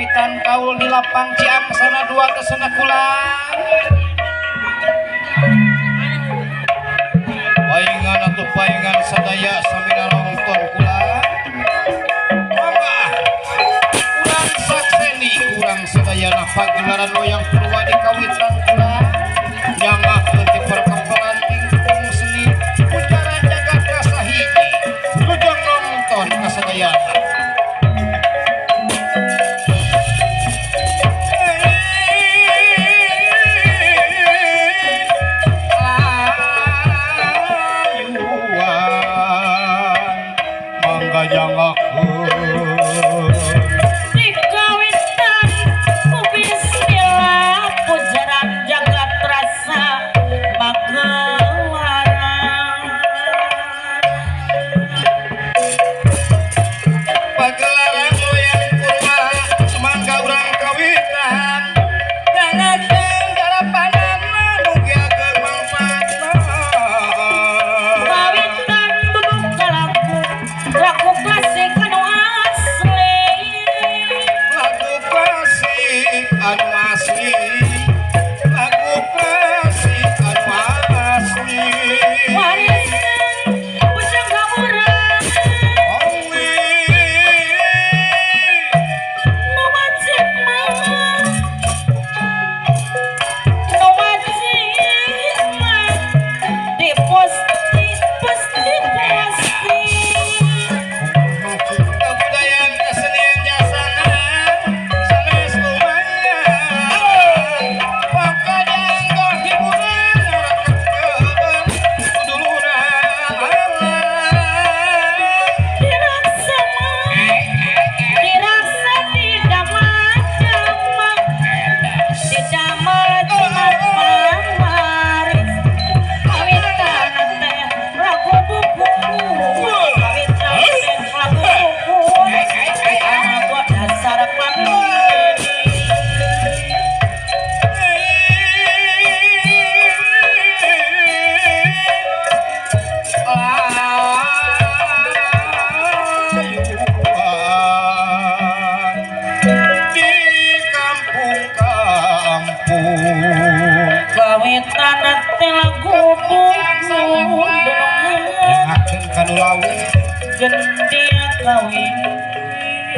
Kawitan kaul di lapang Ciangsana dua kesana kulang. Paingan atau paingan sadaya samina nonton kulang. Mangga urang sakseni urang sadayana pagelaran wayang purwa di kawitan kulang. Nyanggakeun ti perkembangan tingkung seni pujaran jagat kasahiji. Lujeng nonton kasadayana.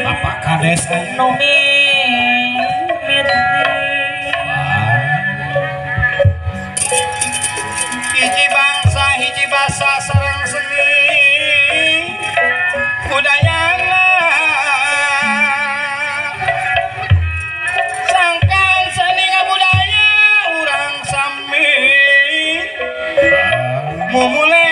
Bapak Kades hiji bangsa hiji basa sareng seni budayana sangkan seni ngabudaya urang sami mumule.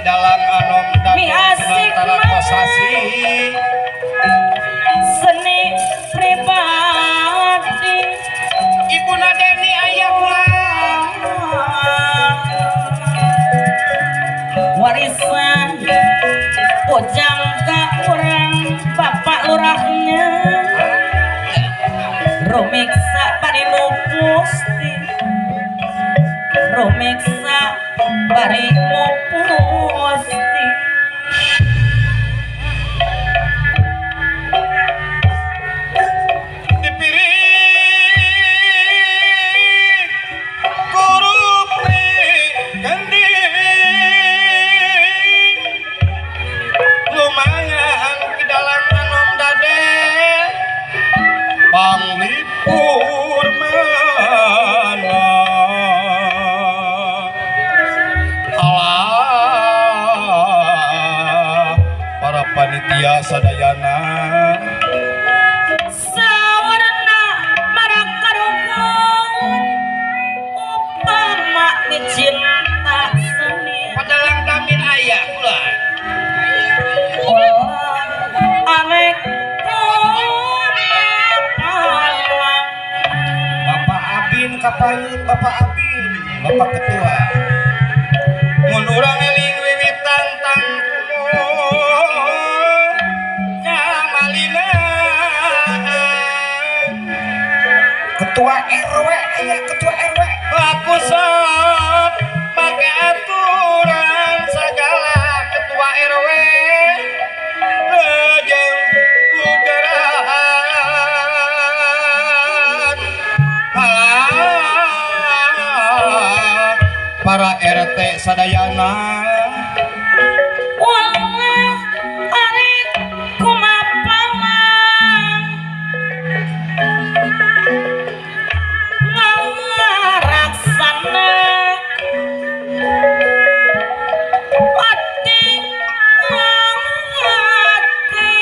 Dalang anom Mi asik Senantara mah. Kosasi Seni pribadi. Ibu Nadeni aya kula. Warisan pojang ka urang bapak lurahnya rumiksa bari mupusti rumiksa bari mupusti. Dipiring kurupi gending lumayan di dalam anom daden panglipur mana alah para panitia sadayana. Sawarna marakarukun upama dicinta seni. Padalang damin aya kula. Ulah arek kumapalang. Bapak Abin kapayun, Bapak Abin, Bapak Ketua. Mun urang eling wiwitan tangkumo kamalina. Ketua RW aya ketua RW. Aku sok make aturan segala ketua RW. Rejeng ugeran. Alah, para RT sadayana. Ulah arek kumapalang ngaraksana ati ati.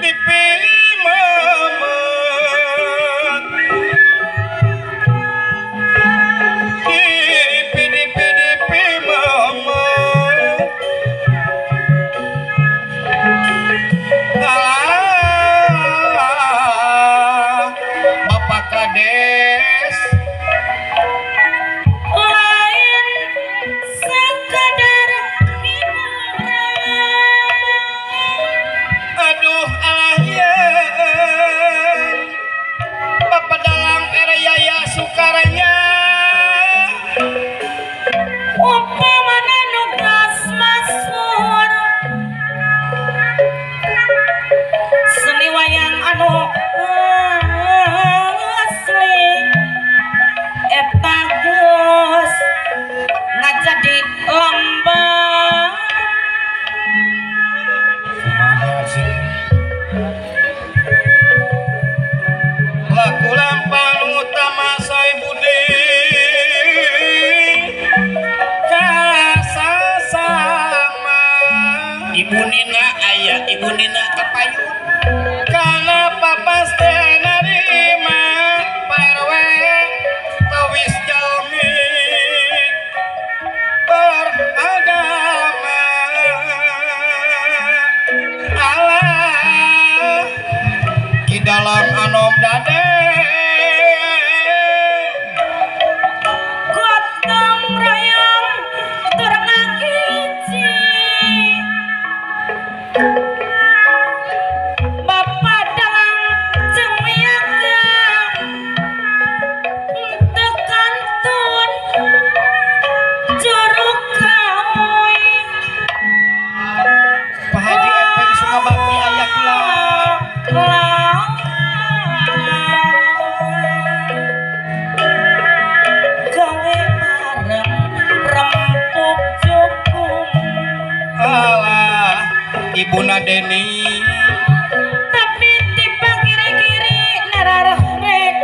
Dipilih memet dipi dipi dipi memet alah Bapak Kades. Lain sekadar hiburan. Aduh alah ya Bapak Dalang era Yaya Sukaranya. Upamana nugas masur seni wayang anu asli eta geus ngajadi lambang. Kumaha sih laku lampang utama sai budi kasasama. Ibu Nina aya Ibu Nina kapayun karena papas teh narima Pak RW tawis jalmi beragama. Alah di dalam anom daden gotong royong tur ngakiji bapak dalang jeung miyaga teu kantun juru kawi. Pak Haji Epeng Sukabakti aya kula. Gawe bareng rempuk cukup. Alah Ibu Nadeni. Tapi tiba kiri-kiri nararek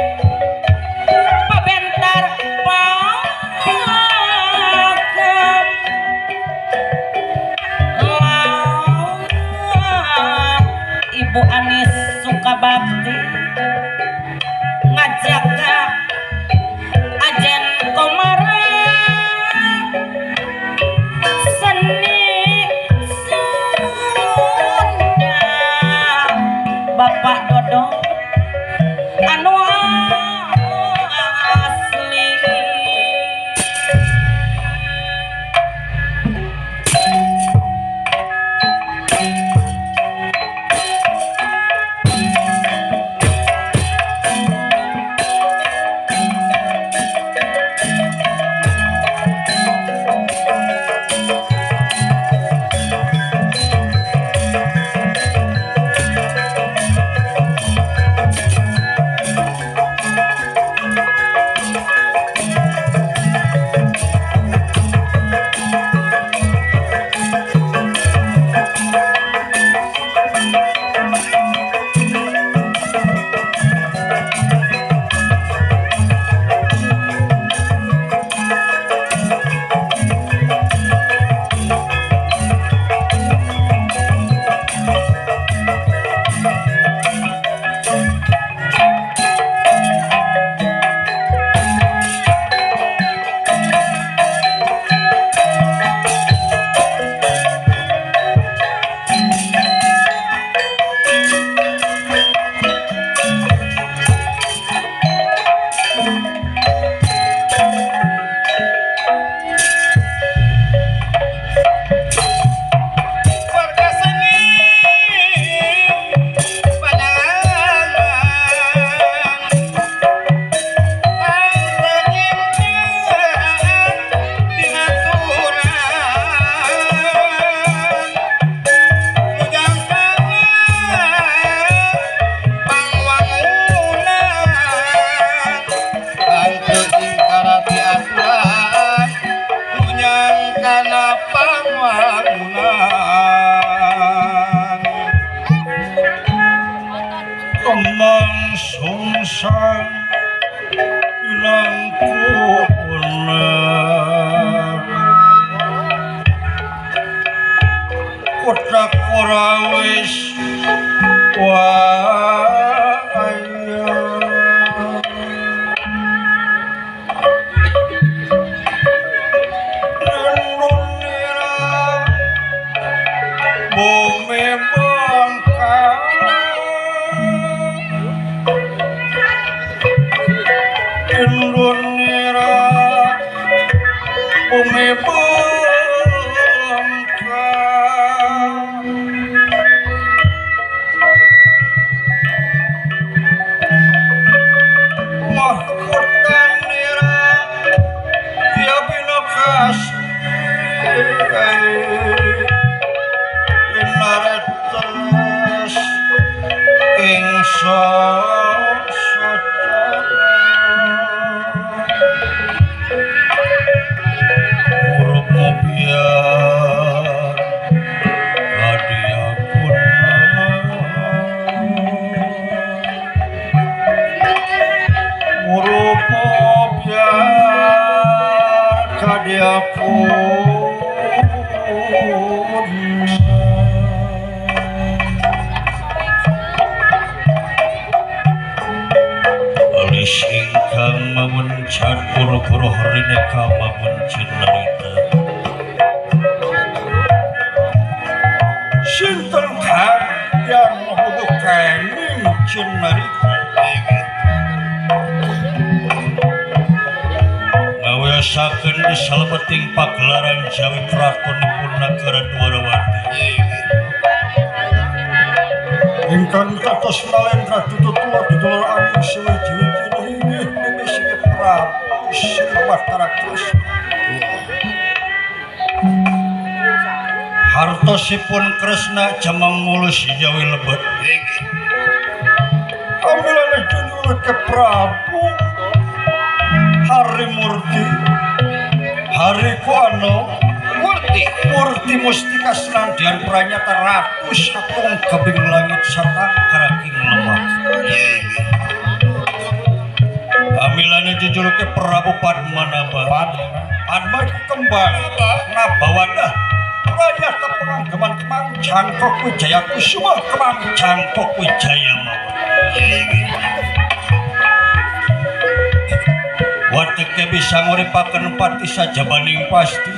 pabentar pakem lah Ibu Anis Sukabakti ngajak ka Ajen Komara. Kana pangwangunan kemang sungsang inangkuna kotak ora wis guru-guru rineka mamun cinarita sinten kang yang hubu kening cinarita ngawiyosaken di salebeting pagelaran Jawi kratonipun nagara Dwarawati ingkang kados Nalendra tutut kula ditulur angin suwi inggih mimisi Prabu Sri Bathara Kresna. Hartosipun Kresna jemeng mulus Jawi lebet. Amilane junjungan ke Prabu Hari Murti Hari Kuano Murti Murti Mustika Senandian Pranyata Ratu Satung Gebing Langit Satang Karaking Lemah. Amilane jujuluke Prabu Padmanaba. Padma iku kembang Nabawadah Pranyata penganggeman Kemang Jangkok Wijaya Kusuma Kemang Jangkok Wijaya mawon. Wateke bisa nguripaken pati sajabaning pasti.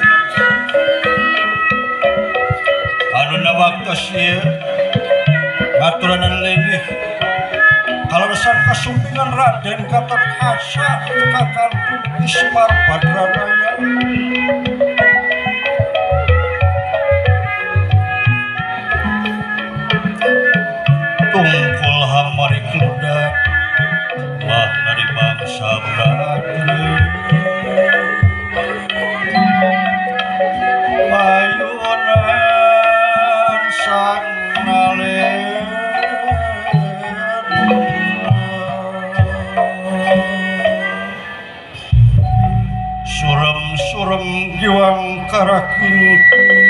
Anuna waktos ieu ngaturanan linggih kaleresan kasumpingan Raden Gatot Kaca kakantun Ismar Badranaya. Tungkul hamari kludak wah nari bangsa beratri ayunan sang nalendra surem-surem giwang karakingki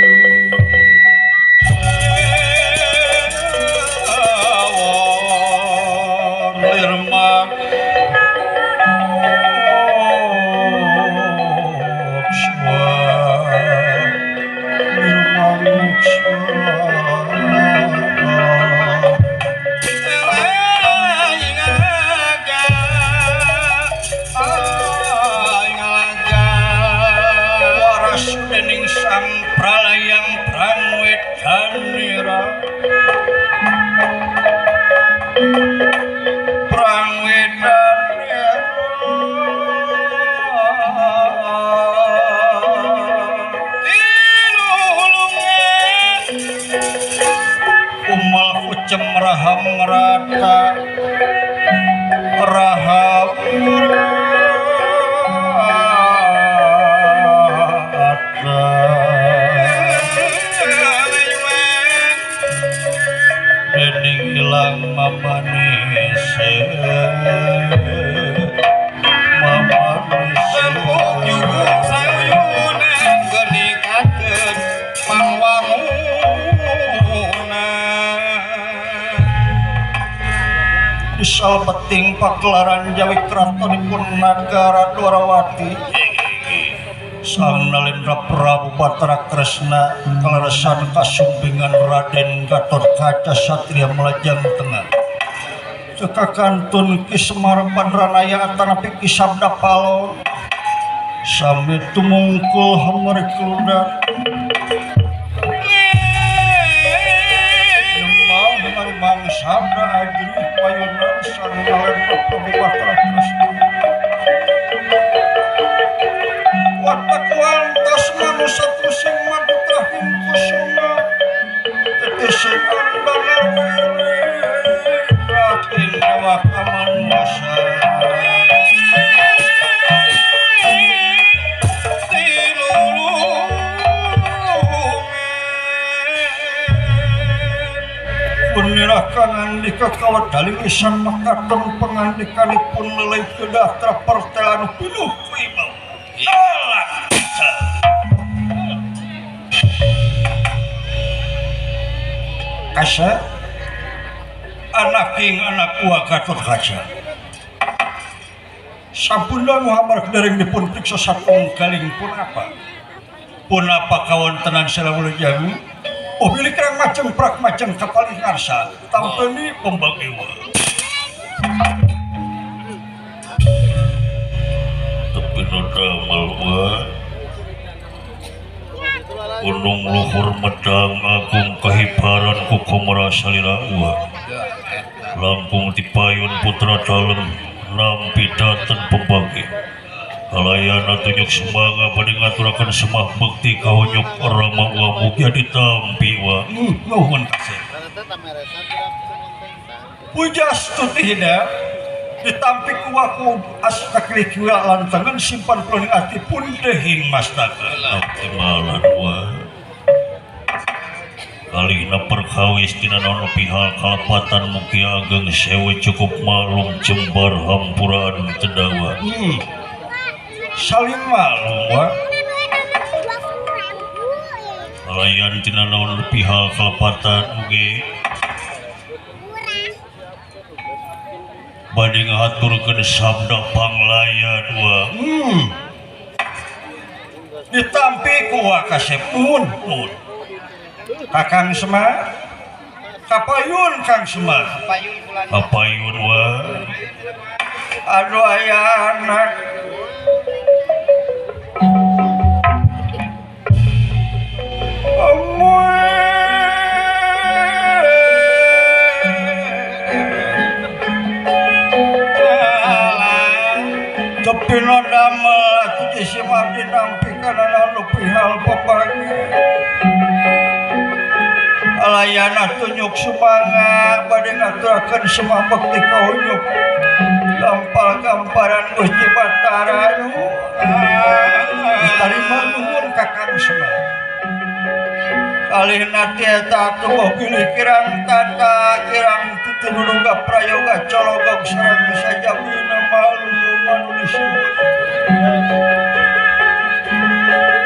raham rata raham rata dening ilang mamanise mamanise. Salebeting pagelaran Jawi kratonipun nagara Dwarawati. Sang Nalendra Prabu Batara Kresna kaleresan kasumpingan Raden Gatotkaca Satria Melajang Tengah. Cekakantun Ki Semar Bandranaya atanapi Ki Sabda Palon. Sami tumungkul hamari kelunda. Nyemah dengan Mang Sabda Ajri payunan Sang Nalendra Prabu Batara Kresna. Watak wantas manusia tusing madutrahim kusuma tetesing andanar wiri raking dewa kamanusia punirah kangandika kawadaling isan makaton pangandikanipun lelai kedah trapertelan pinuh kuibau. Kasa anaking anak uwa Gatotkaca sampun dangu hamarg dereng dipun priksa satunggaling punapa punapa kawontenan salawula jami oh bilih kerang majeng prak majeng kapalih ngarsa tampeni pembagewa tepi damel wa gunung luhur medang agung kehibaran kukomara salira wa langkung dipayun putra dalem nampi daten pembagi kalayana tunjuk semanga bade ngaturaken semah bekti kahonyok rama wa mugia ditampi wa nuhun kasih pujastuti hida ditampi ku aku astakli kiwa lantangan simpan peluning ati pun dehing mastaka timalan wa kalihna perkawis tina naon pihal kalepatan mugia ageng sewe cukup malum jembar hampuraan tendawa saling malum wa kalayan tina naon pihal kalepatan ugi bade ngahaturkeun sabda panglayan wa ditampi ku wa kasep nuhun nuhun Kakang Semar kapayun Kang Semar kapayun wa aduh aya anak tepi no damel atuh jisim abdi nampi kana nu pihal pepagi alayana tunjuk sumanga bade ngaturakeun semah bekti kahunyuk lampal gamparan Gusti Batara nu ditarima nuhun ka Kang Semar kalihna teh eta atuh bilih kirang tata kirang tutulunga prayoga cologog sareng sajabina malu manusia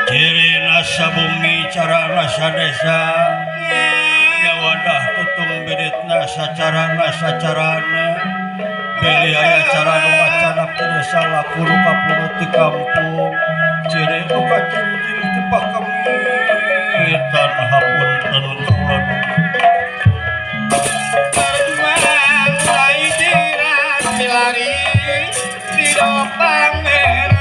ciri nasa bumi cara nasa desa nyawadah tutung biditna sacarana sacarana bilih aya cara nu macanap ti desa laku nu kapurut ti kampung ciri nu kacinjing ti pakemitan hapunten kaula berjuang laidiran milari di pangeran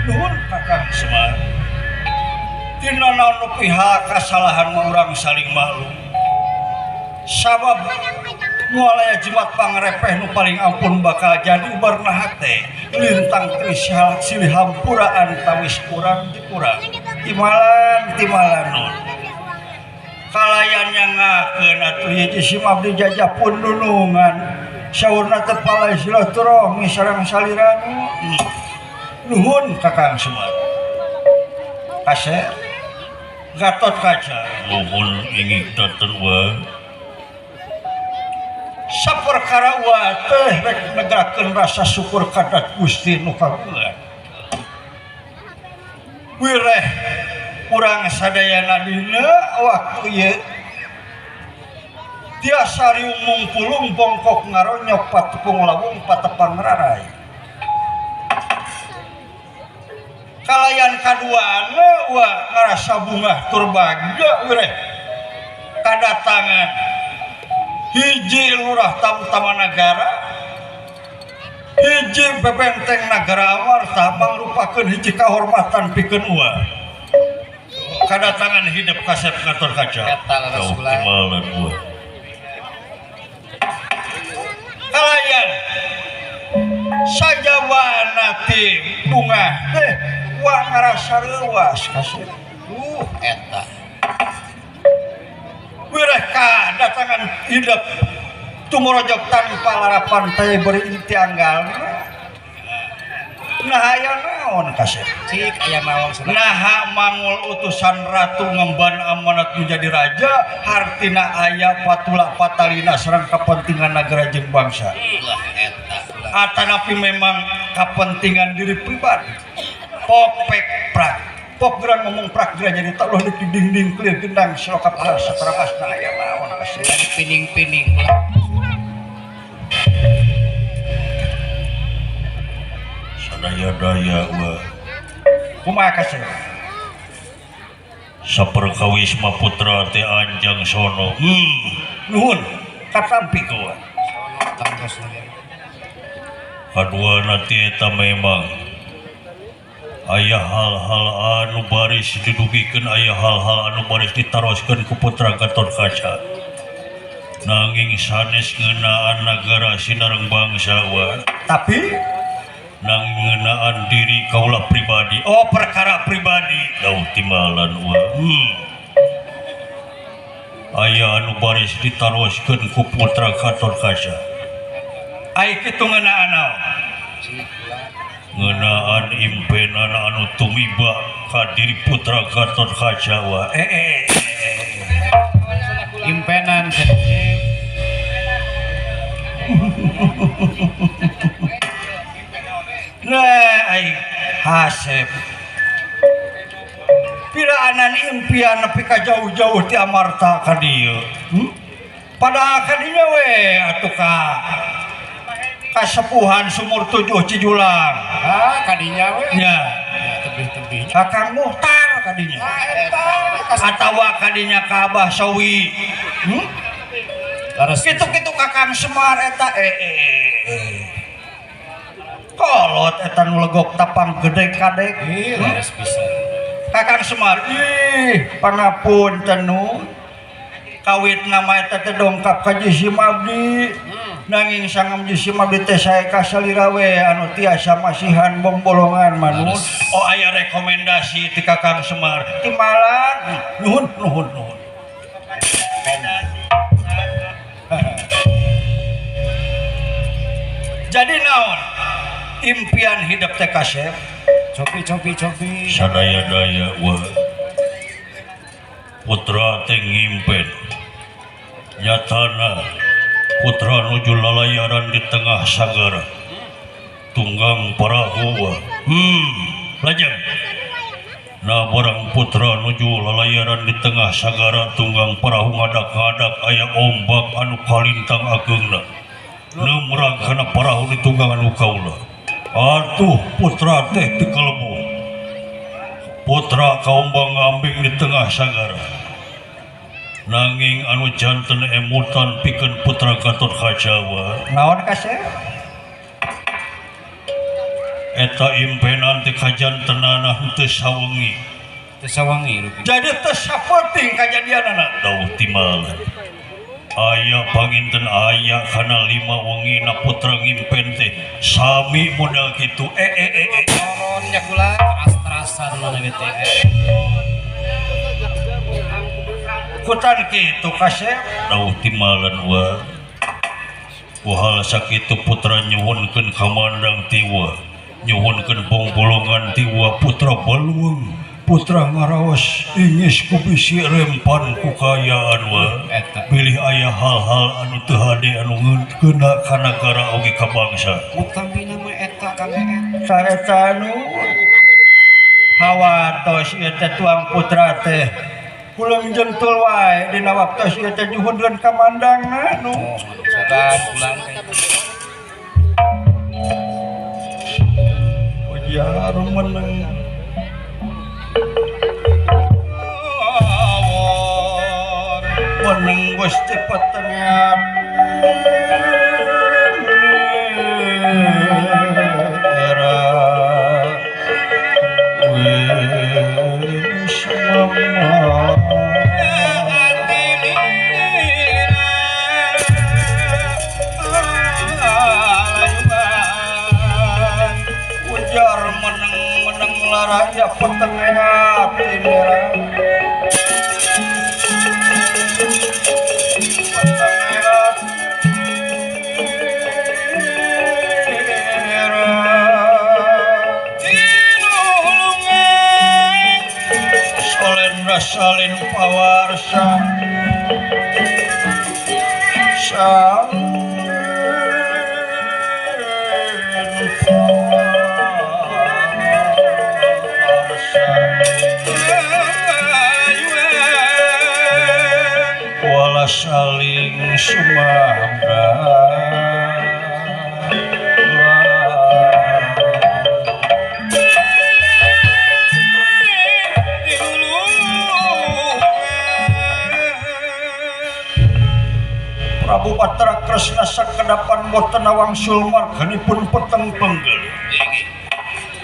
nuhun Kakang Semar tina naon nu pihak kasalahan mah urang saling maklum sabab nu alaya jimat pangrepeh nu paling ampun bakal jadi ubarna hate lintang trisal silih hampuraan tawis urang di urang timalan timalan nun kalayan yang ngakeun atuh hiji sim abdi jajah pun nunungan saurna teh palai silaturahmi sareng saliranu nuhun Kakang Semar kasep Gatotkaca nuhun ingih daten wa saperkara wa teh rek negakeun rasa syukur kadat Gusti nu kagungan wireh urang sadayana dina waktu ieu Tiasa riung mungpulung bongkok ngaronyok patepung lawung patepang rarai. Kalayan kaduana wa ngarasa bungah tur bagja wireh kadatangan hiji lurah tamtama nagara hiji bebenteng nagara Amarta mangrupakeun hiji kahormatan pikeun uwa. Kadatangan hidup kasep Gatot Kaca. Keoptimalan uwa. Kalayan sajawana ti bungah teh wa ngarasa reuas kasep. Eta. Wireh kadatangan hidup tumorojok tanpa larapan teh beri inti anggal. Nah aya naon kasep? Cik aya naon cenah. Naha mangul utusan ratu ngemban amanat menjadi raja hartina aya patula patalina sareng kepentingan negara jeung bangsa. Lah eta. Atanapi memang kepentingan diri pribadi. Popek prak. Pok geran ngomong prak geran jadi tak loh di dinding clear gendang selokap rasa terabasna aya naon kasep. Pining-pining lah. Sadaya-daya wa kumaha kasep? Saperkawis ma putra teh anjang sono. Nuhun katampi ku. Kaduana teh eta memang aya hal-hal anu baris didugikeun, aya hal-hal anu baris ditaroskeun ku putra Gatot Kaca. Nanging sanes ngeunaan nagara sinareng bangsa wa. Tapi nanging ngeunaan diri kaula pribadi. Oh, perkara pribadi. Dauh timbalan wa. Aya anu baris ditaroskeun ku putra Gatot Kaca. Ai kitu ngeunaan naon? Ngeunaan impenan anu tumiba ka diri putra Gatot Kaca wa. Impenan Nah, ai hasep. Piraanan impian nepi ka jauh-jauh ti Amarta ka dieu. Padahal ka dinya we atuh ka kasepuhan sumur 7 Cijulang. Ah, kadinya we. Nya. Tebih-tebih. Kakang Muhtar kadinya. Atawa kadinya ka Abah Sawi. Kitu-kitu Kakang Semar eta Kolot eta nu legok tapang gede kadek. Ih, leres pisan. Kakang Semar, ih, pangapunten nu. Kawit nama eta teh dongkap ka Jisim Abdi. Nanging sangam Jisim Abdi teh sae ka salira we anu tiasa masihan bongbolongan manun. Oh, aya rekomendasi ti Kakang Semar. Timbalan. Nuhun, nuhun, nuhun. Jadi naon? Impian hidup teh kasep. Cobi cobi cobi. Sadaya-daya wa. Putra teh ngimpen. Nyatana putra nuju lalayaran di tengah sagara. Tunggang parahu wa. Lajeng. Nah barang putra nuju lalayaran di tengah sagara tunggang parahu ngadak-ngadak aya ombak anu kalintang ageungna. Nemrang kana parahu ditunggang anu kaula. Atuh putra teh teu kalebu. Putra kaombang ambing di tengah sagara. Nanging anu janten emutan pikeun putra Gatot Kaca wa. Naon kasep? Eta impenan teh kajantenana henteu sawengi. Teu sawengi rupi. Jadi teu sapenting kajadianana. Dauh timbalan. Aya panginten aya kana 5 wengi na putra ngimpen teh sami modal kitu. Koron nya kula teras-terasan mana teh. Kutan kitu kasep. Dauh timbalan wa. Wahal sakitu putra nyuhunkeun kamandang tiwa, nyuhunkeun bongbolongan tiwa putra baluang. Putra ngaraos ingis ku bisi rempan ku kayaan wa. Bilih aya hal-hal anu teu hade anu ngeuna ka nagara oge ka bangsa. Utamina mah eta Kang Eet. Saeta anu hawatos ieu teh tuang putra teh Pulang jentul wae dina waktu ieu teh nyuhunkeun kamandangna nu. Oh, sugan pulang teh. Ujar meneng. Awor meneng Gusti petengat. Era wis lemah. Ujar meneng-meneng laraya petengah hati nera. Petengah nera. Tinulungan solendra salin pawarsa. Salin pawarsa. Wala saling sumabra. Prabu Batara Kresna sakedapan boten wangsul marganipun peteng penggel.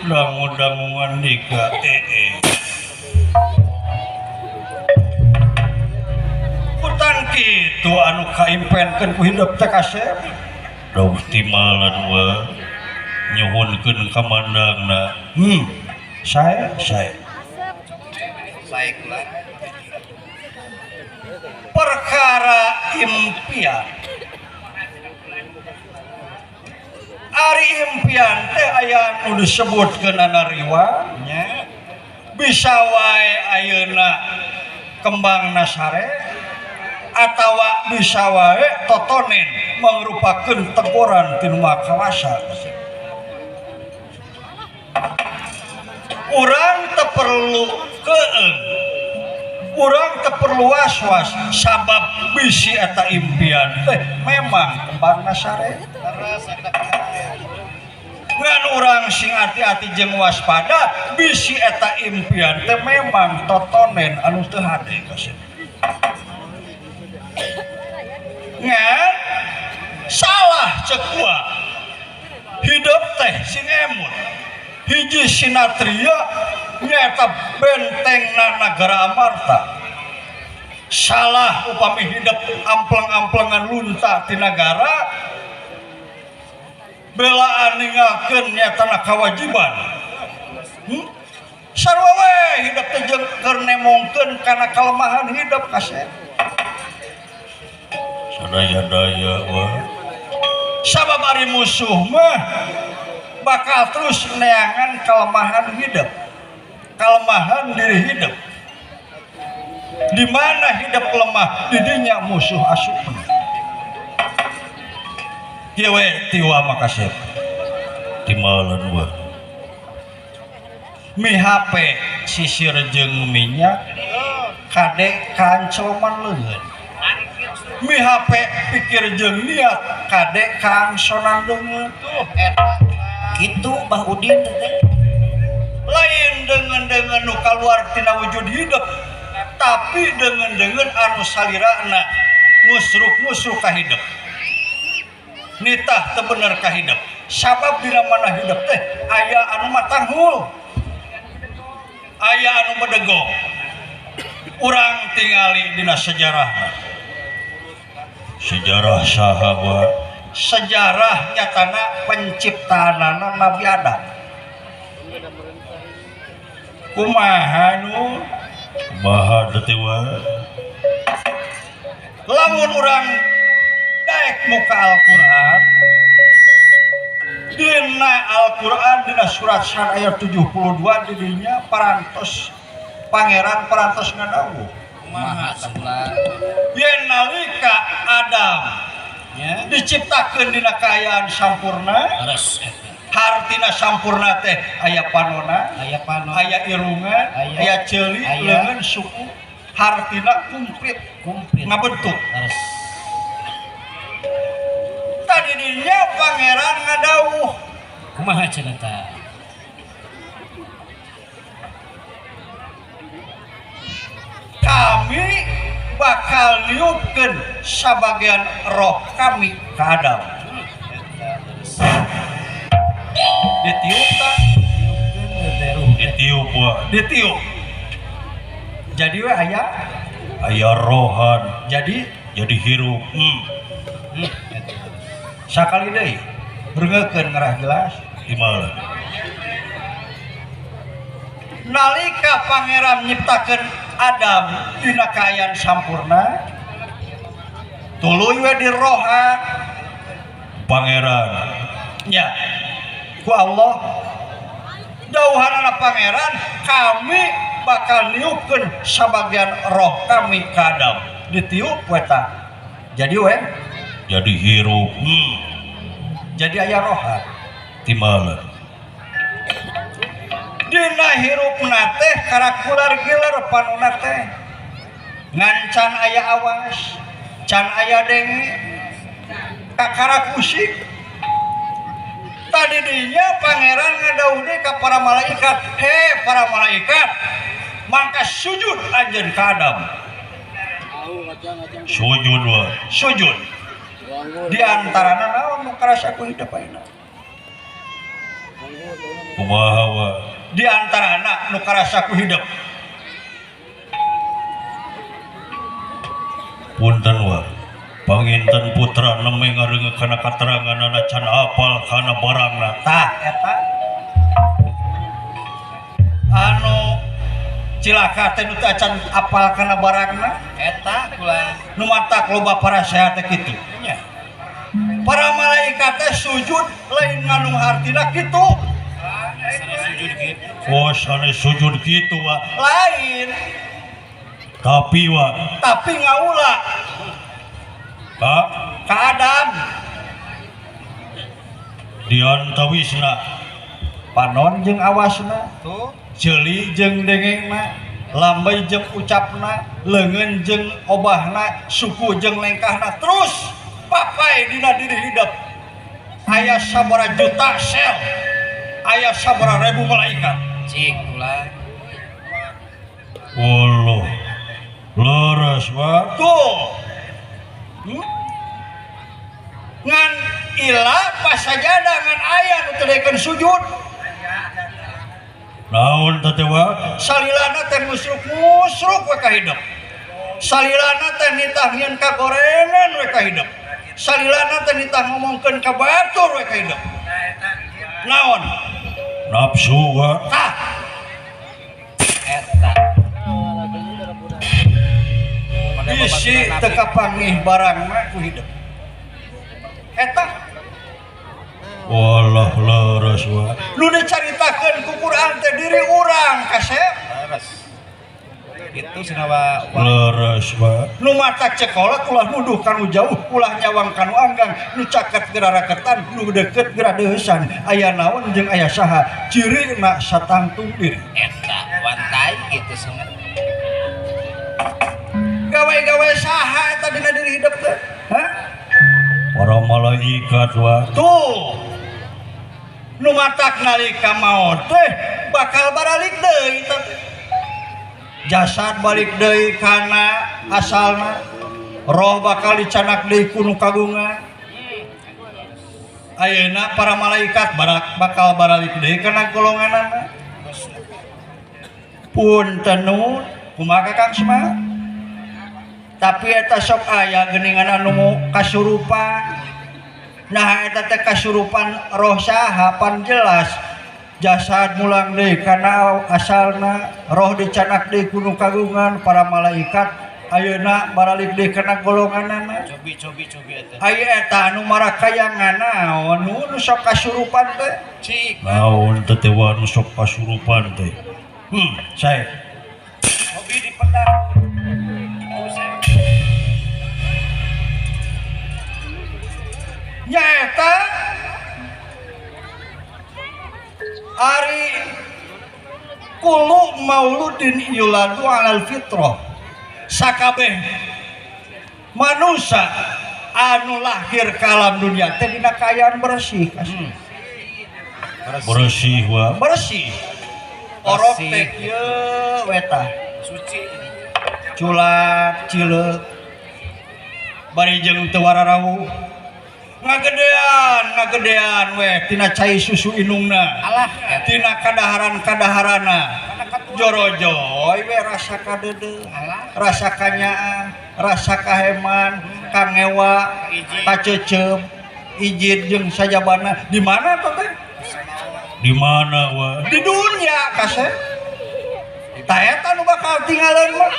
Dangu-dangu ngandika ee. Hutan kitu anu kaimpenkeun ku hidup teh kasep. Dauh timalan wa nyuhunkeun kamandangna. Sae Sae kula. Perkara impian. Ari impian teh aya nu disebutkeun anariwa nya. Bisa wae ayeuna kembang sare atawa bisa wae totonen mangrupakeun teguran tinu kawasa. Urang teu perlu keung, urang teu perlu was-was sabab bisi eta impian teh memang kembang sare. Ngan urang sing hati-hati jeung waspada bisi eta impian teh memang totonen anu teu hade kasih. Ngan salah cek gua hidup teh sing emut hiji sinatria nyaeta bentengna nagara Amarta. Salah upami hidup amplang-amplangan lunta ti nagara belaan ninggalkeun nyatana kawajiban. Sarua we hidup teh jeung keur nemongkeun kana kalemahan hidup kasep. Sadaya-daya wa. Sabab ari musuh mah bakal terus neangan kelemahan hidup, kelemahan diri hidup. Di mana hidup lemah, di dinya musuh asupna. Kieu we tiwa makasep. Timalan wa. Mi HP sisir jeung minyak kade kancoman leungeun. Mi HP pikir jeung niat kade kangsonan leungeun. Tuh eta kitu Bah Udin teh. Lain dengan-dengan nu kaluar tina wujud hidup, tapi dengan-dengan anu salirana ngusruk-ngusruk ka hidup. Nitah teu bener ka hidup. Sabab dina mana hidup teh aya anu matanghul, aya anu medegong. Urang tingali dina sejarahna. Sejarah saha wa? Sejarah nyatana penciptaanana Nabi Adam. Kumaha nu? Kumaha teh wa? Lamun urang daek muka Al-Qur'an, dina Al-Qur'an dina surat Sad ayat 72 didinya parantos pangeran parantos ngadawuh. Kumaha tah ulah? Yen nalika Adam nya diciptakeun dina kaayaan sampurna, leres eta. Hartina sampurna teh aya panona, aya panon, aya irungan, aya aya ceuli, aya leungeun, suku. Hartina kumplit, Kumplit. Ngabentuk. Leres. Tadi dinya pangeran ngadawuh. Kumaha cenah tah? Kami bakal niupkeun sabagian roh kami ka Adam. Ditiup tah? Ditiup wa. Ditiup. Jadi we aya Aya rohan. Jadi jadi hirup. Sakali deui beureukeun ngarah jelas. Di mana? Nalika pangeran nyiptakeun Adam dina kaayaan sampurna, tuluy we dirohan pangeran. Nya ku Allah jauhanana pangeran kami bakal niupkeun sabagian roh kami ka Adam. Ditiup we tah. Jadi we jadi hirup. Jadi aya rohan. Timbalan. Dina hirupna teh karakular-gilar panuna teh. Ngan can aya awas, can aya denge, kakara kusik. Tadi dinya pangeran ngadawuh deui ka para malaikat, "He para malaikat, mangka sujud anjeun ka Adam." Sujud wa. Sujud. Di antarana naon nu karasa ku hidup ayeuna? Kumaha wa? Di antarana nu karasa ku hidup. Punten wa. Panginten putra nembe ngareungeun kana kateranganana can apal kana barangna. Tah eta anu cilaka teh nu teu acan apal kana barangna eta kula nu matak loba parasehat teh kitu. Nya. Para malaikat teh sujud lain ngandung hartina kitu. Sanes sujud kitu. Oh, sanes sujud kitu wa. Lain. Tapi wa. Tapi ngaula. Ka ka Adam. Diantawisna panon jeung awasna, tuh ceuli jeung dengengna, lambai jeung ucapna, leungeun jeung obahna, suku jeung lengkahna, terus papai dina diri hidup. Aya sabaraha juta sel, aya sabaraha ribu malaikat. Cik ulah. Wallah. Leres wa. Tuh. Ngan ila pasajadah ngan aya nu teu daekeun sujud. Naon teh wa? Salilana teh musruk-musruk we ka hidup. Salilana teh nitah nyieun kagorengan we ka hidup. Salilana teh nitah ngomongkeun ka batur we ka hidup. Naon? Nafsu wa. Tah. Eta. Bisi teu kapanggih barang mah ku hidup. Eta. Wallah leres wa. Nu dicaritakeun ku Quran teh diri urang kasep. Leres. Itu sinawa leres wa. Nu matak cekolot ulah nuduh kanu jauh, ulah nyawang kanu anggang, nu caket geura raketan, nu deukeut geura deuheusan. Aya naon jeung aya saha, cirina satangtung diri. Eta wantai kitu cenah. Gawe-gawe saha eta dina diri hidup teh? Hah? Para malaikat wa. Tuh. Nu matak nalika maot teh bakal baralik deui teh. Jasad balik deui kana asalna, roh bakal dicanak deui ku nu kagungan. Ayeuna para malaikat bakal baralik deui kana golonganana. Punten nun, kumaha Kang Semar? Tapi eta sok aya geuningan anu kasurupan. Nah eta teh kasurupan roh saha pan jelas. Jasad mulang deui kana asalna, roh dicanak deui ku nu kagungan, para malaikat ayeuna baralik deui kana golonganana. Cobi cobi cobi eta. Aya eta anu marakayangan naon nu sok kasurupan teh? Cik. Naon teh wa nu sok kasurupan teh? Saya. Cobi dipendar. Nyaeta ari kullu mauludin yuladu alal fitrah. Sakabeh manusia anu lahir ke alam dunia teh dina kaayaan bersih. Bersih wa. Bersih. Orok teh kieu we tah. Suci. Culak, cileuk. Bari jeung teu wararawu. Ngagedean we tina cai susu indungna. Alah, tina kadaharan-kadaharana. Jorojoy we rasa kadeudeuh, rasa kanyaah, rasa kaheman, kangewa, kacecep, ijid jeung sajabana. Di mana tuh teh? Di mana wa? Di dunia kasep. Tah eta nu bakal tinggalin mah.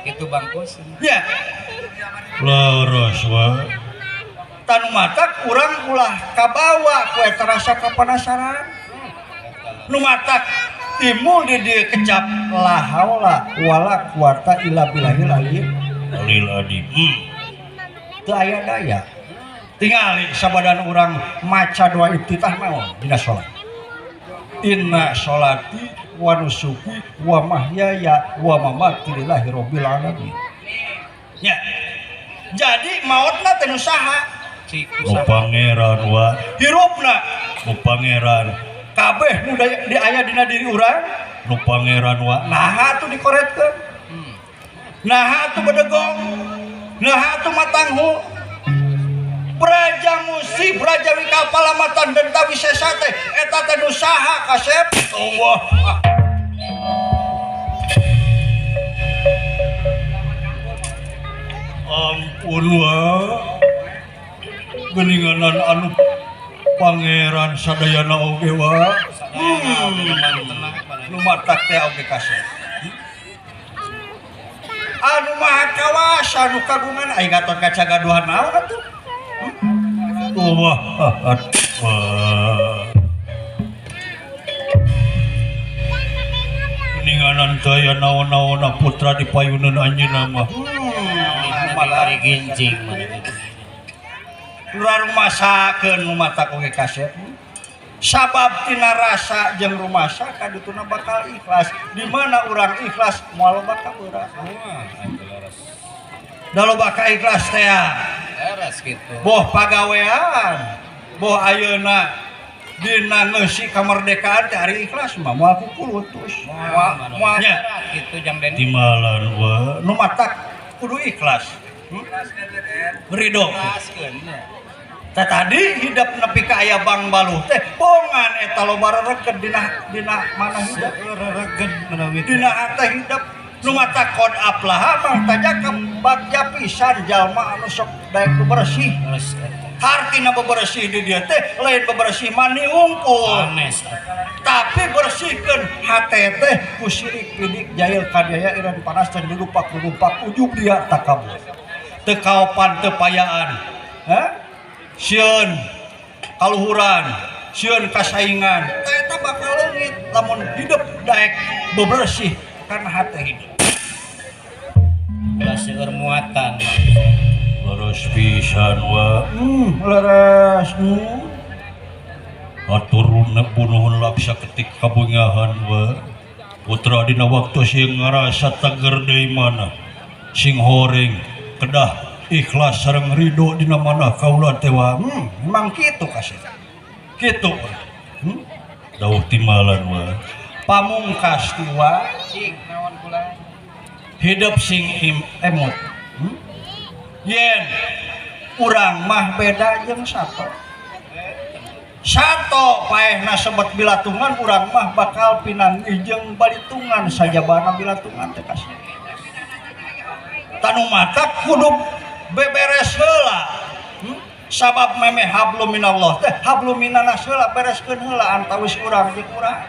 Itu bangkus. Ya. Leres wa. Tanu matak urang ulah kabawa ku eta rasa kapanasaran. Nu matak timbul di dieu kecap la haula wala quwata illa billahil aliyil azim. Teu aya daya. Tingali sabadan urang maca doa iftitah naon dina salat. Inna sholati wa nusuki wa mahyaya wa mamati lillahi rabbil alamin. Ya. Jadi maotna teh nu saha? Nu pangeran wa. Hirupna nu pangeran. Kabeh nu di aya dina diri urang nu pangeran wa. Naha atuh dikoretkeun? Naha atuh bedegong? Naha atuh matanghu? Braja musi braja wikapalamatan denta wisesa teh eta teh nu saha kasep? Allah. Ampun wa. Geuninganan anu pangeran sadayana oge wa. Nu matak teh oge kasep. Anu maha kawasa nu kagungan ai Gatot Kaca gaduhan naon atuh? Wah, Geuninganan daya naon-naonna putra dipayuneun anjeunna mah. Mari ginjing mana. Urang rumasakeun nu matak oge kasep. Sabab tina rasa jeung rumasa kadituna bakal ikhlas. Di mana urang ikhlas moal loba kabeura. Da loba ka ikhlas teh. Leres kitu. Boh pagawean, boh ayeuna dina ngeusi kamerdekaan teh ari ikhlas mah moal kukulutus. Moal nya kitu jang den. Timalan wa nu matak kudu ikhlas. Ridho. Tah tadi hidup nepi ka aya Bang Baluh teh bongan eta loba rereged dina mana hidup rereged menawi dina hate hidup. Nu matak qad aflaha mah tajaka bagja pisan jalma anu sok daek nu bersih. Hartina bebersih di dieu teh lain bebersih mani unggul. Tapi bersihkeun hate teh ku sirik pidik jahil kadiaya iran panas dan dilupak-lupak ujub dia takabur. Teu kaopan teu payaan. Hah? Sieun kaluhuran, sieun kasaingan. Tah eta bakal leungit lamun hidup daek bebersih karena hate hidup. Ulah seueur muatan. Leres pisan wa. Leres. Atur bunuhun laksa ketik kabungahan wa. Putra dina waktu sing ngarasa teger deui mana. Sing horeng kedah ikhlas sareng ridho dina manah kaula teh wa. Memang kitu kasih. Kitu. Dauh timalan wa. Pamungkas tiwa cik naon kula hidup sing emut. Yen urang mah beda jeung sato. Sato paehna sebet bilatungan urang mah bakal pinanggih jeung balitungan sajabana bilatungan teh kasih. Tanu matak kudu beberes heula. Sabab memeh hablum minallah teh hablum minanas heula bereskeun heula antawis urang jeung urang.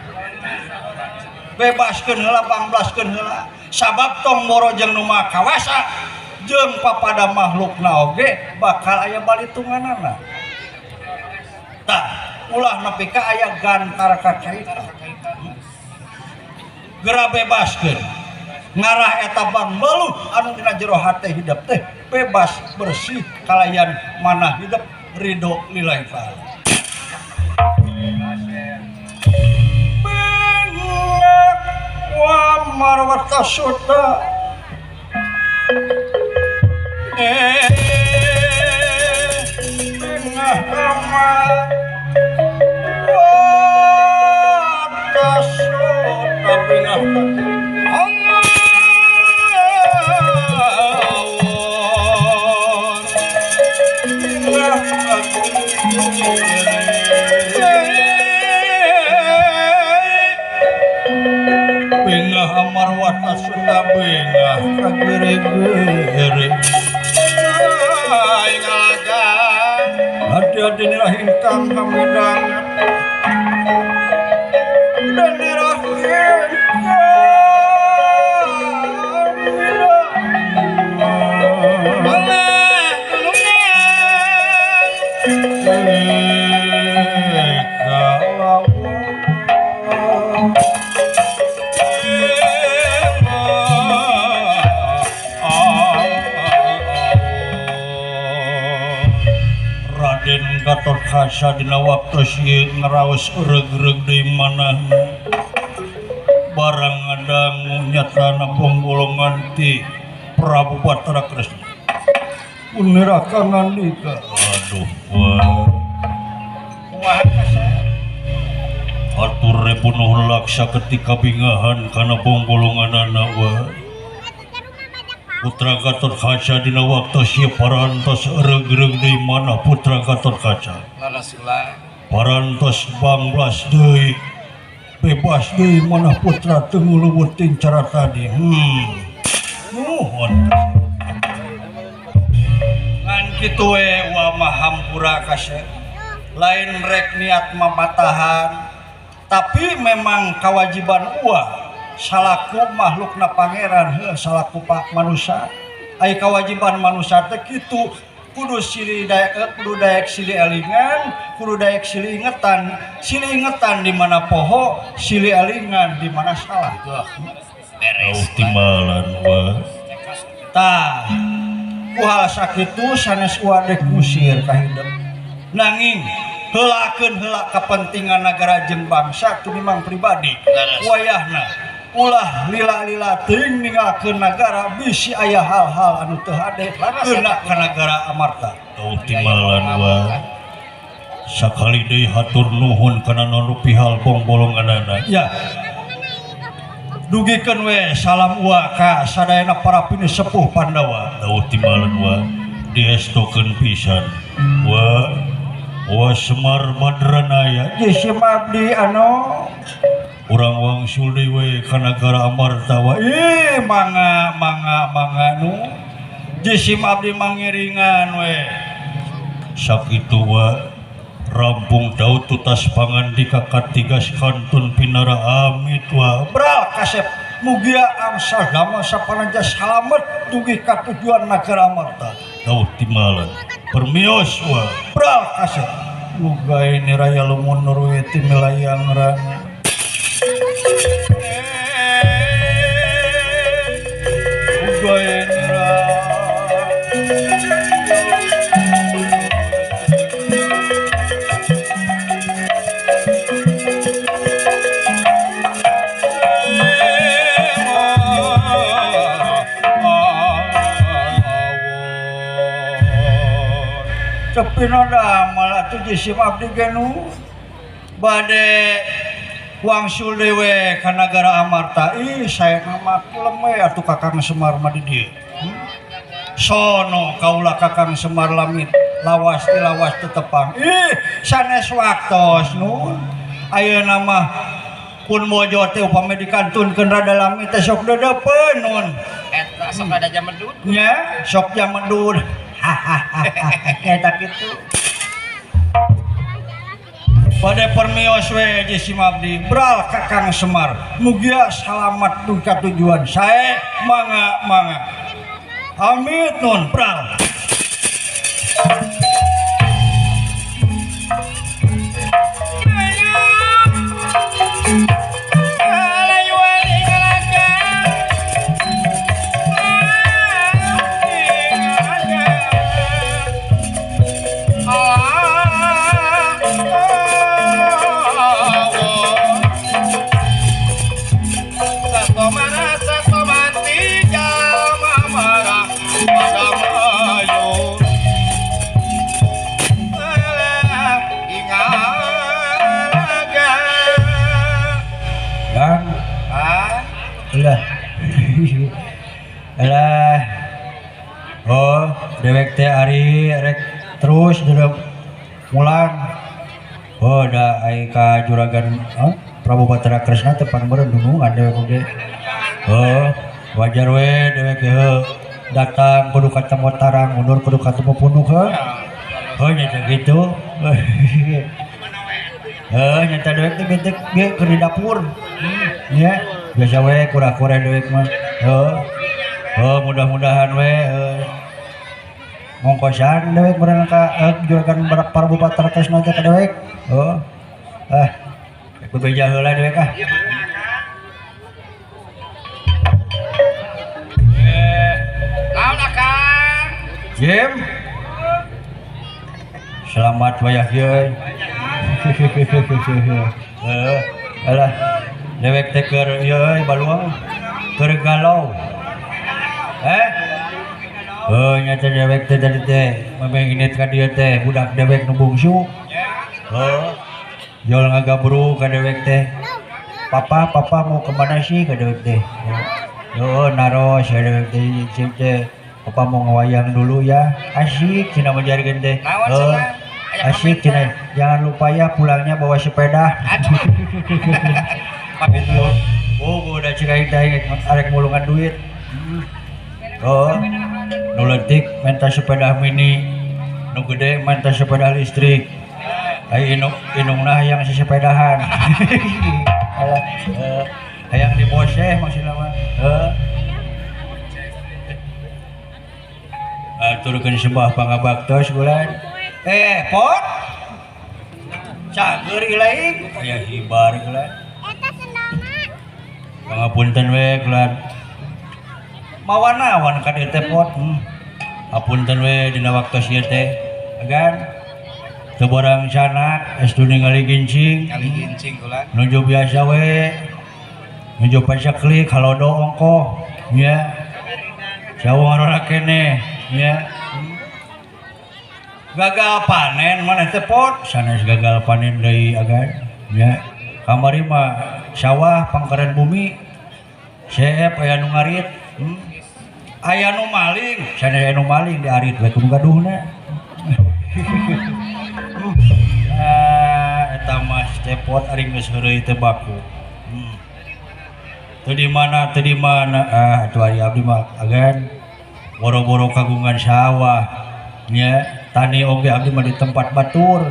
Bebaskeun heula pangblaskeun heula sabab tong boro jeung nu maha kawasa jeung papada makhlukna oge bakal aya balitunganana. Tah ulah nepi ka aya gantara kacaita. Geura bebaskeun ngarah eta Bang Baluh anu dina jero hate hidup teh bebas bersih kalayan manah hidup ridho lillahi ta'ala. Wa marwata suta Bingah amar watasuna bingah bingah amar watasuna bingah kagere-gere hati-hati nirah ingkang hamidangat dan nirah ingkang Raden Gatotkaca dina waktu ieu ngaraos reug-reug deui manahna barang ngadangu nyatana bonggolongan ti Prabu Batara Kresna unira kangandika. Aduh wah atur rebunuh laksa ketika bingahan kana bonggolonganana wah. Putra Gatotkaca dina waktu ieu parantos reug-reug deui manah Putra Gatotkaca parantos banglas deui bebas deui manah putra teu ngulubut ting cara tadi. Nuhun ngan kitu we wa mah hampura kasep lain rek niat mamatahan tapi memang kewajiban uah salaku makhlukna pangeran heuh salaku pak manusia ai kewajiban manusia teh kitu kudu silih daek kudu daek silih elingan kudu daek silih ingetan di mana poho silih elingan di mana salah. Beres timbalan wah tah ku hal sakitu sanes uah dek kusir ka hidup nanging heulakeun heula kepentingan nagara jeung bangsa tunimbang pribadi wayahna ulah lila-lila teuing ninggalkeun nagara bisi aya hal-hal anu teu hade keuna ka nagara Amarta. Teu timbalan wa sakali deui hatur nuhun kana nu pihal bongbolonganana. Ya dugikeun we salam ua ka sadayana para pinisepuh Pandawa. Teu timbalan wa diestokeun pisan wa wa Semar Badranaya jisim abdi anu urang wangsul deui we ka nagara Amarta wa. Ih mangga mangga mangga nu jisim abdi mangiringan we sakitu wa rampung daud tutas pangandika katigas kantun pinara amit wa bral kasep mugia amsal dama sapananja salamet dugi ka tujuan nagara Amarta. Daud timbalan permios wa bral kasep muga ini raya lumun nurwiti milayang rana. Cepinoda malah tuh jisim abdi genu bade wangsul dewe ka nagara Amarta. Ih saya nama kulem atuh Kakang Semar mah di dieu. Sono kaula Kakang Semar lamit lawas ti lawas tetepang. Ih sanes waktos nun ayeuna mah pun mojo teh upami dikantunkeun rada lami teh sok dedepeun nun. Eta sok ada jamedud. Nya sok jamedud. Hahaha eta kitu. Pada permios we jisim abdi bral Kakang Semar mugia salamat dugi ka tujuan sae mangga mangga amit nun bral. Satu mana satu mati jalma marah. Alah. Oh, dewek teh ari rek terus udah mulang. Oh, da ai ka juragan Prabu Batara Kresna teh pan meureun dunungan dewek oge. Oh, wajar we dewek heuh. Datang kudu katemu tarang, mundur kudu katemu punuk heuh. Heuh nya gitu. Heuh nyata dewek teh bentek ge keur di dapur. Nya, biasa we kurang-kurang dewek mah. Heuh. Heuh mudah-mudahan we ngongkosan dewek meureun ka juragan Prabu Batara Kresna teh ka dewek. Heuh. Ah, bebeja heula dewek ah. Naon akang? Jim. Selamat wayah ieu. Heuh, alah dewek teh keur ieu euy baluang keur galau. Heuh nya teh dewek teh tadi teh memeh init ka dieu teh budak dewek nu bungsu. Heuh. Jol ngagabru ka dewek teh. Papa, papa mau kemana sih ka dewek teh? Heuh, naros ka dewek teh cing teh. Papa mau ngewayang dulu ya. Asik cenah majarkeun teh. Heuh. Asik cenah. Jangan lupa ya pulangnya bawa sepeda. Gitu. Oh, udah cek aing teh arek mulungan duit. Oh, nu leutik minta sepeda mini, nu gede minta sepeda listrik. Ai inungna hayang sesepedahan. Alah, hayang diboseh maksudna mah. Heuh. Aturkeun sembah pangabaktos bulan. Pot. Cager ilaing aya hibar bulan. Eta sendalna. Pangapunten we bulan. Mawana-wan ka dieu teh pot. Apunten we dina waktos ieu teh. Agan teu borang sanak estu ningali gincing. Ningali gincing bulan. Nuju biasa we. Nuju pacaklik halodo ongkoh nya. Jauh ngarora keneh nya. Gagal panen mana teh pot, sanes gagal panen deui agan nya. Kamari mah sawah pangkaran bumi seep aya nu ngarit. Aya nu maling, sanes aya nu maling diarit we ku nu gaduhna. Ah, eta mah teh pot ari geus heureuy teh baku. Teu di mana, teu di mana. Ah, atuh ari abdi mah agan boro-boro kagungan sawah nya, tani oge abdi mah di tempat batur.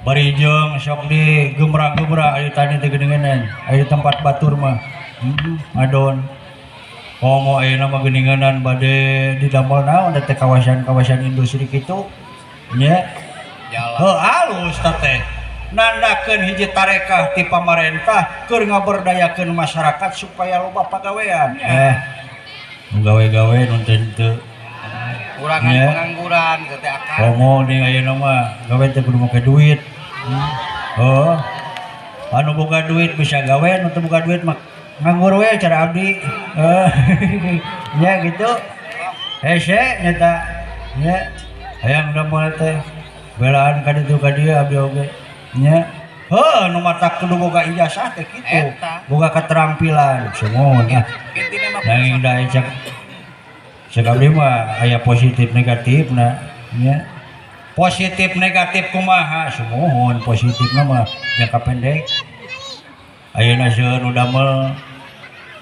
Bari jeung sok di gemra-gemra ari tani teh geuninganan, ari di tempat batur mah. Adon. Komo ayeuna mah geuninganan bade didamel naon teh kawasan-kawasan industri kitu nya. Heuh alus teh teh. Nandakeun hiji tarekah ti pamarentah keur ngaberdayakeun masyarakat supaya loba pagawean. Nu gawe-gawe nu teu kurangan pengangguran teh akang. Komo ning ayeuna mah gawe teh kudu make duit. Heuh. Anu boga duit bisa gawe, nu teu boga duit mah nganggur we cara abdi. Nya gitu. Hese nyata nya hayang damel teh belaan ka ditu ka dieu abdi oge. Nya. Heuh nu matak kudu boga ijazah teh kitu. Boga keterampilan sumuhun ah. Nanging da cek cek abdi mah aya positif negatifna nya. Positif negatif kumaha sumuhun positifna mah jangka pendek. Ayeuna seueur nu damel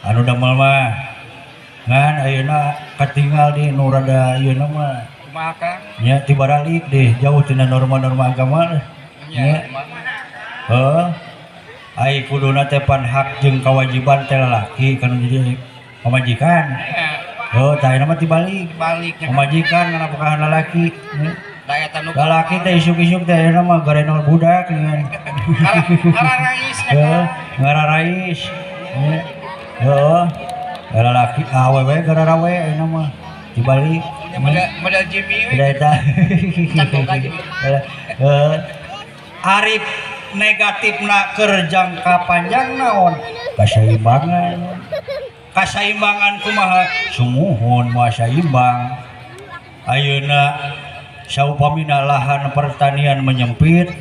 anu damel mah ngan ayeuna katinggal di nu rada ieu mah kumaha Kang? Nya tibaralik deh jauh tina norma-norma agama nya. Heuh. Ai kuduna teh pan hak jeung kewajiban teh lalaki kana jadi pamajikan. Heuh, tah ayeuna mah tibalik. Pamajikan nganapokahan lalaki. Lalaki teh isuk-isuk teh ayeuna mah garenol budak dengan ngararais nya. Ngararais. Heuh. Lalaki awewe gararawe ayeuna mah dibalik. Model Jimmy we. Da eta. Heuh. Arif negatifna keur jangka panjang naon? Kasaimbangan. Kasaimbangan kumaha? Sumuhun moal saimbang. Ayeuna saupamina lahan pertanian menyempit,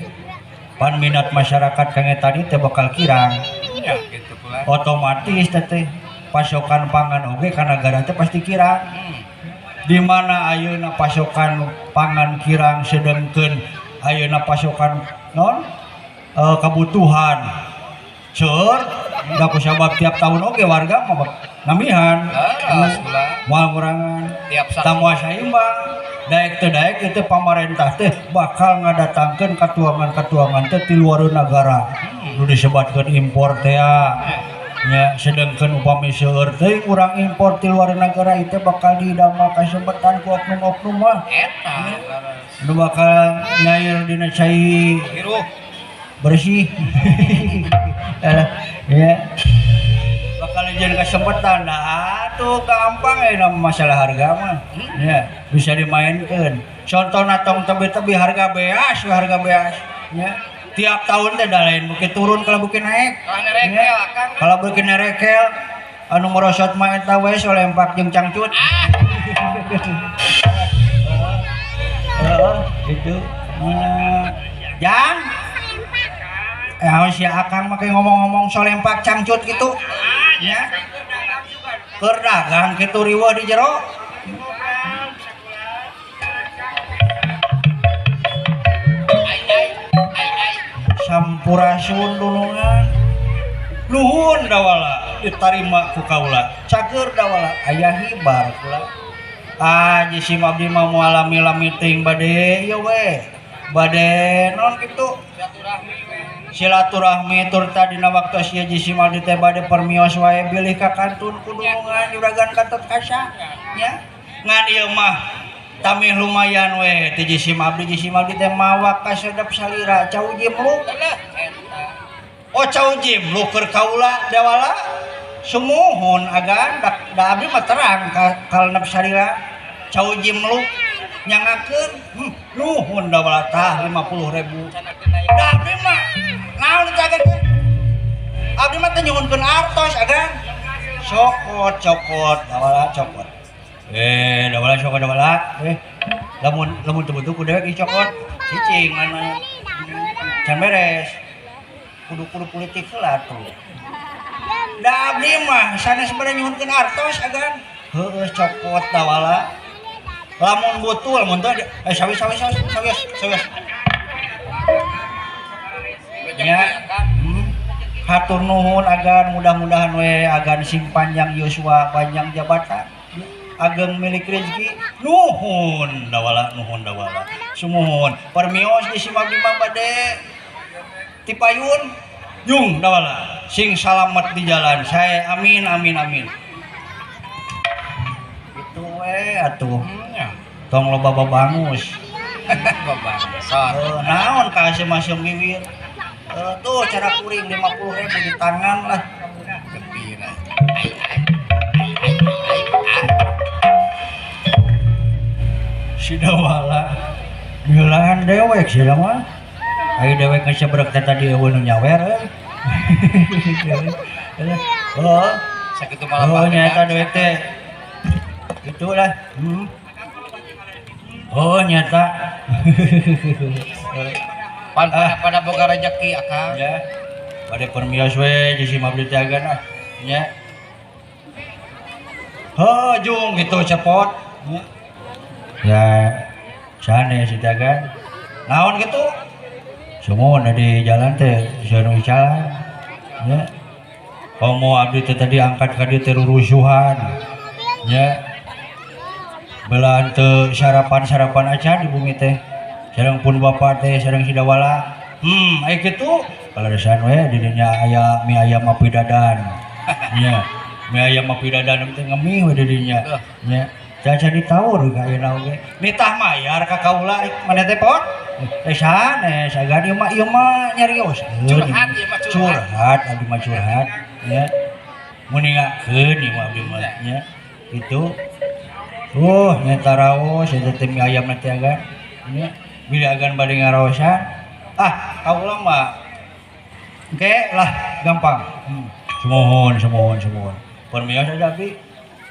pan minat masyarakat kangge tani teh bakal kirang. Ya, gitu pula. Otomatis teh teh Pasokan pangan oge ka nagara teh pasti kirang. Di mana ayeuna pasokan pangan kirang sedengkeun ayeuna pasokan non kebutuhan seueur da kusabab tiap tahun oge warga mah namihan moal ngurangan tamoal saimbang daek teu daek itu pamarentah teh bakal ngadatangkeun katuangan-katuangan teh ti luar nagara nu disebatkeun impor teh nya sedengkeun upami seueur teh urang impor ti luar nagara itu bakal didamel kasempetan ku oknum-oknum mah eta nu bakal nyair dina cai hirup bersih ya bakal dijieun kasempetan. Nah tuh gampang ya masalah harga mah ya bisa dimainkeun. Contohna tong tebi-tebi harga beas ya tiap tahun teh da lain beuki turun kalau beuki naik. Kalau beuki nerekel anu merosot mah eta we solempak jeung cangcut. Itu jang si akang mah ngomong-ngomong solempak cangcut gitu ya keur dagang kitu riweuh di jero. Sampurasun dulungan nuhun dawala ditarima ku kaula cager dawala aya hibar kula ah jisim abdi mah moal lami-lami teuing bade ieu we bade non kitu silaturahmi tur tadina waktu sia jisim abdi teh bade permios wae bilih ka kantun ku dulungan juragan Gatot Kaca nya ngan ieu mah tamih lumayan we ti jisim abdi teh mawa kasedep salira cau jimluk. Oh cau jimluk keur kaula dawala sumuhun agan da abdi mah terang kalenep salira cau jimluk nyangakeun nuhun dawala tah 50.000 da abdi mah naon teh agan teh abdi mah teh nyuhunkeun artos agan cokot cokot dawala cokot. Dawala cokot dawala. Lamun lamun teu butuh ku dewek dicokot. Cicing mana can beres. Kudu-kudu politik heula tuh. Da abdi mah sanes bade nyuhunkeun artos agan. Heueuh cokot dawala. Lamun butuh lamun teu sawios sawios sawios sawios. Ya. Hatur nuhun agan mudah-mudahan we agan sing panjang yuswa panjang jabatan. Ageng milik rezeki nuhun dawala sumuhun permios di simabdi mah bade tipayun jung dawala sing salamet di jalan saya amin amin amin itu we atuh tong loba babangus naon ka asem-asem wiwir tuh cara kuring 50.000 di tangan lah gembira. Si dawala geulahan dewek si mah ayo dewek ngasebrek teh tadi eueuh nu nyawer euy. Oh sakitu malah oh nyata dewek teh itulah. Oh nyata pan pada boga rezeki akang ya bade permios we jeung si mabdi teh agan ah nya heuh jung gitu cepot ya sanes si dagan naon gitu sumuhun di jalan teh sieun jalan ya komo abdi teh tadi angkat ka dieu teh rurusuhan ya beulaan teu sarapan-sarapan acan di bumi teh sareng pun bapak teh sareng si dawala aya kitu kaleresan we di dinya aya mie ayam api dadan nya mie ayam api dadan teh ngemih we di dinya nya Caca ditawur ka ayeuna oge. Nitah mayar ka kaula maneh teh pot. Sanes agan ieu mah nyarios. Curhat ieu mah curhat. Curhat abdi mah curhat nya. Muningakeun ieu mah abdi mah nya. Kitu. Nyata raos eta teh mie ayam teh agan. Nya bilih agan bade ngaraosan. Ah, kaula mah engke lah gampang. Sumuhun sumuhun sumuhun. Permios aja abdi.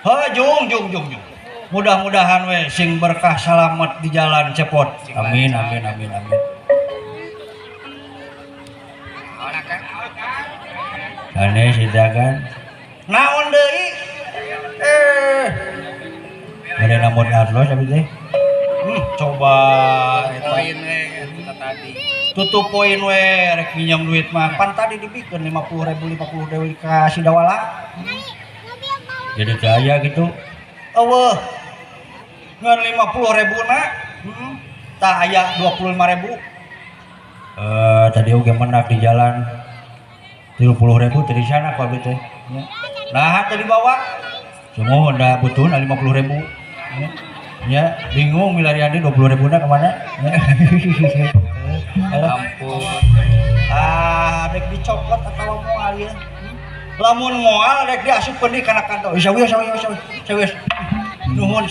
Heuh jung jung jung jung. Mudah-mudahan we sing berkah salamet di jalan cepot. Amin amin amin amin. Sanes sidagan. Naon deui? Nyomot arlos abi teh. Coba eta. Poin we eta tadi. Tutup poin we rek minjem duit mah. Pan tadi dibikeun 50.000 50.000 ka Sidawala. Jadi teu aya gitu. Eueuh. Ngan 50.000 na. Tah aya 25.000. Tadi oge menak di jalan 30.000 tadi sana ku abdi teh. Ya. Nah, tadi bawa Sumuhun da butuhna 50.000. Ya. Ya, bingung milarian deui 20.000 na kemana? Ya. Ampun. Ah, dek dicopot atawa moal ieu. Lamun moal dek diasupkeun deui kana kantong. Sawios sawios sawios. Sawios. Nuhun.